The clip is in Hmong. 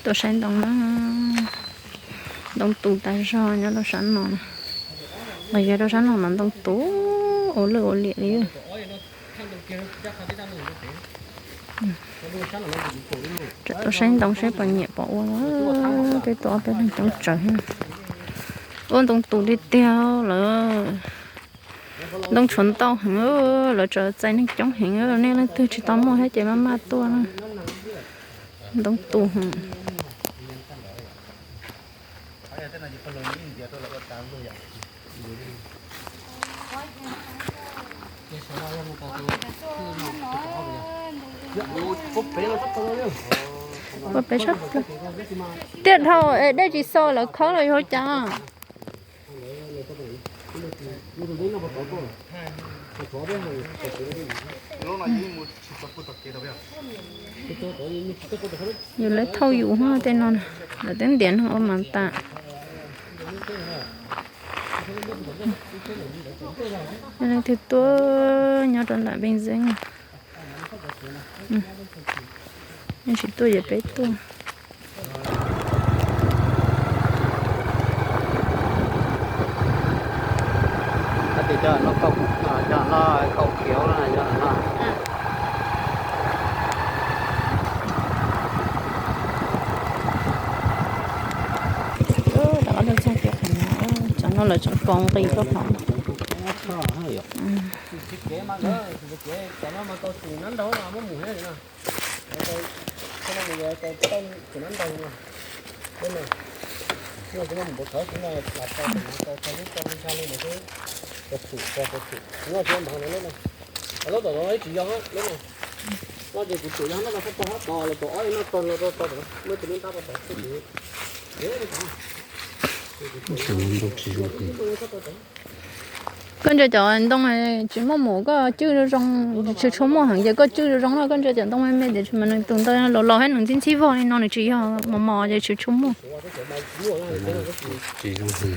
Tuaj saib ntoo na, ntoo tus tas zog nyob rau sab no. Nqis kiag rau sab no mas ntoo tus ua lwj ua liam li. Tuaj saib ntoo saib puas nyiam puas ua, peb tuaj ob peb leeg coob tsawv. Ua ntoo tus tiag tiag lawm. Ntoo tshuav ntau heev, lawv tseem txais neeg coob heev, nej leej twg tsis tau muaj thiab ces maj maj tuaj na. Ntoo tus heev. Ua peb sab plaws. Tiaj dhau es dej tsis xo lawv khawb los yog cas? Yus lawv thauj yus tej no, lawv twb ntiav no ua mas tas. Leej twg tuaj nyob rau nram Pej Xeeb, nej tsis tuaj ces peb tuaj. Cov no kaum khiav no. Rov qab los txog kiag qhov no, cov no lawv tseem kaus nqis rau qhov. Koj ntsia cov ntoo tsis muaj mus koj cwj zoo zoo, tsis tshua muaj heev ces koj cwj zoo zoo no, koj ntsia cov ntoo me me tias tsis mas nws tus ntawd los los thiab nws ntxhib ntxhib vog li no nws tsis yog mos mos ces tsis tshua muaj. Tsis zoo heev.